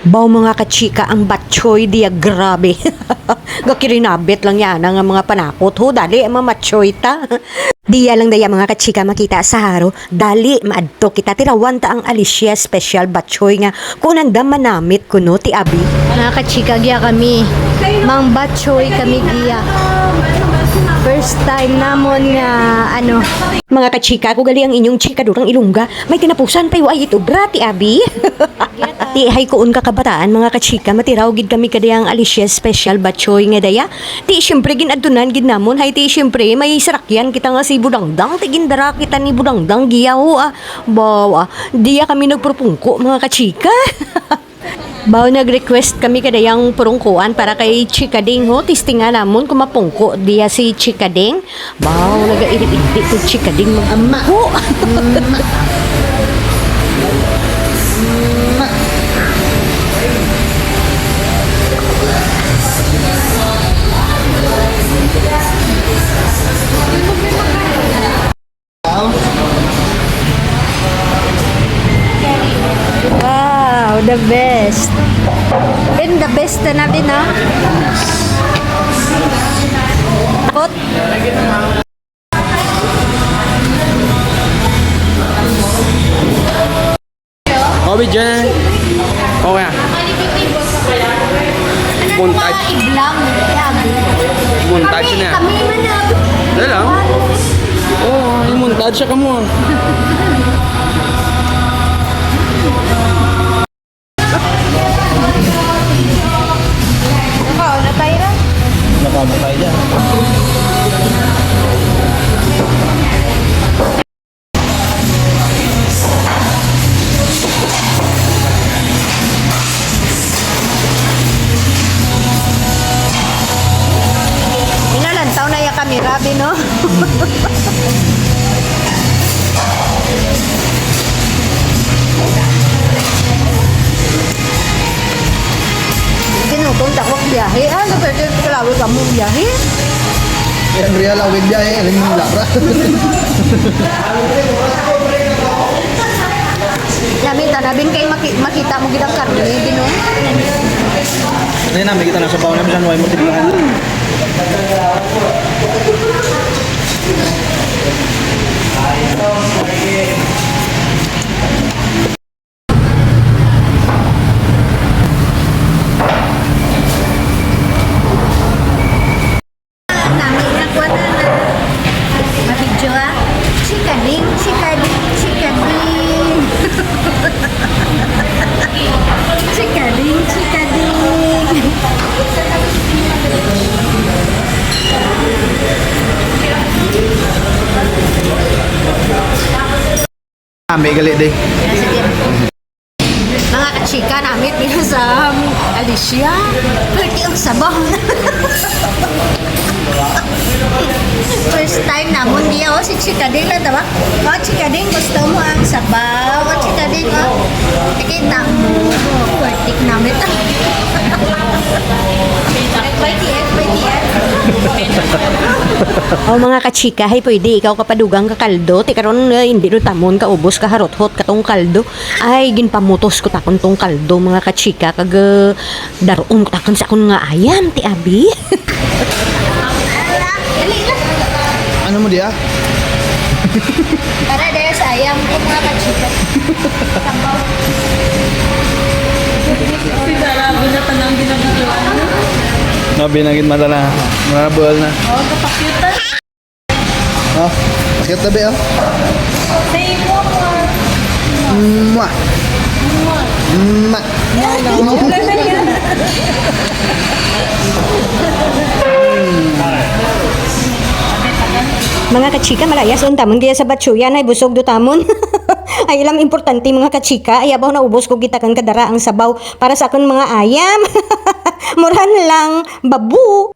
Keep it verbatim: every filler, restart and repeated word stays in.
Baw, mga kachika, ang batchoy diya, grabe. Gakirinabit lang yana nga mga panakot, ho, dali, mamatchoy ta. Diya lang daya, mga kachika, makita sa haro, dali, maadto kita, tirawan ta ang Alicia special batchoy nga, kun andam manamit kuno, ti abi. Mga kachika, giya kami, mangbatchoy kami giya. First time namon nga, ano. Mga kachika, ako gali ang inyong chikadurang Ilongga, may tinapusan pa yo ay ito, bra, ti abi. Ti hay kuon ka kabataan, mga kachika, matiraw gid kami kadayang Alicia special batchoy nga daya. Ti siyempre gin-adtunan gid namon, hay ti siyempre may sarakyan kita nga si Budangdang, ti gindara kita ni Budangdang giya ho, ah. Baw, ah, diya kami nagpurpungko, mga kachika. Baw, nag-request kami kadayang purungkuan para kay Chikading ho, testingan namon kung mapungko diya si Chikading. Baw, nagairip-irip to Chikading mag-, ama. Ho! Ama. Ama. Wow, the best. Bin, the best na, Bin, ah. Kot. Oh, video na. Okay. Montage. Montage na. Kami, kami man na. Dali lang. Oo, i-montage siya kamo, ah. Nakaon na tayo na. Nakaon na tayo dyan. Inalantaw na ya kami, rabi, no? Tinutunta ko biyahe, ah, sa pwede kalawit kamo biyahe. Yan, real awig biyahe, aling mula ra. Nami ta na, Bin, kay maki-, makita mo gid ang karne, Bin, no? Ano yun, nami kita na sa baon, nami sa nuway mo, tiplahan. Nami na kuwan na. Mabidyo, ah. Chikading, chikading, chikading. Chikading, chikading. Nami gali, day. Mga kachika, nami ta sa, um, Alicia. Pwerte ang sabaw. First time namon diya, oh, si Chikading lang, tama? Oh, Chikading, gusto mo ang sabaw? Oh, Chikading, oh. Nakita mo. Oh, pwerte nami ta. Pwerte, pwerte. Oh, mga kachika, hay pwede ikaw kapadugang ka kaldo. Ti karon, eh, indi no tamon kaubos, kaharothot katong kaldo. Ay, ginpamutos ko takon tong kaldo, mga kachika, kag, eh, daroon ko takon sa akon nga ayam, ti abi. Ano mo diya? Para dahil sa ayam ko, mga kachika. Grabe na gid mata na. Mga buhal na. Oh, kapakita. Oh, cute na, be, oh. Say more. Mwah. Mwah. Mwah. Mga kachika, malayas unta man kaya sa batchoyan ay busog do tamon. Ay, ilam importante, mga kachika. Ay, abaw, naubos ko gid takon kadara ang sabaw para sa akon mga ayam. Murahan lang, babu.